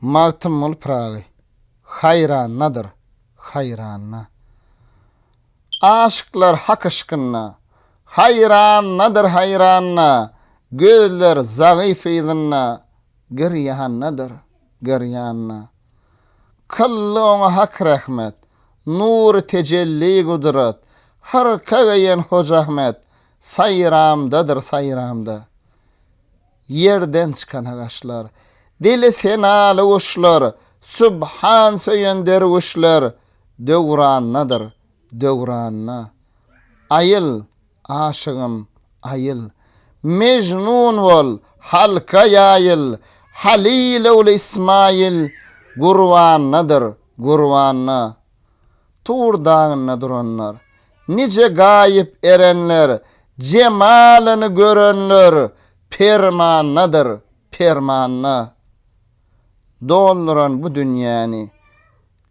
Magtymguly Pyragy haýrandadyr, haýranda. Aşyklar Hak yşkynda, haýrandadyr, haýranda, Gözler zagyf yzynda, girýandadyr, girýanda. Kyldy oňa Hak rehmet, nury tejelli gudrat, Hyrka geýen Hoja Ahmet, saýramdadyr, saýramda. Ýerden çykan agaçlar, Dili senaly guşlar, Sübhan söýen derwüşler Döwrandadyr, döwranda. Aýyl, aşygym, aýyl. Mejnun bol, halka ýaýyl, Halyl ogly Ismaýyl Gurbandadyr, gurbanda. Tur dagynda duranlar, Nije gaýyp erenler, Jemalyny görenler Permandadyr, permanda. Dolduran bu dünýäni,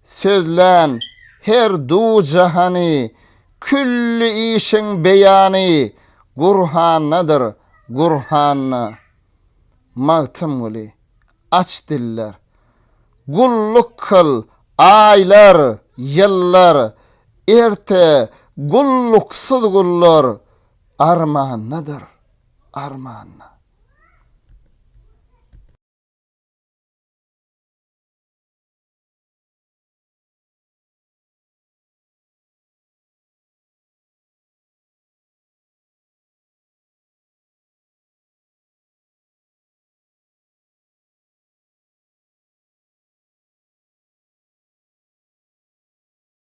Sözlän her du jahany, Külli işiň beýany Gurhandadyr, Gurhanda. Magtymguly, aç diller. Gulluk kyl, aýlar, ýyllar, Erte gulluksyz gullar Armandadyr, armanda.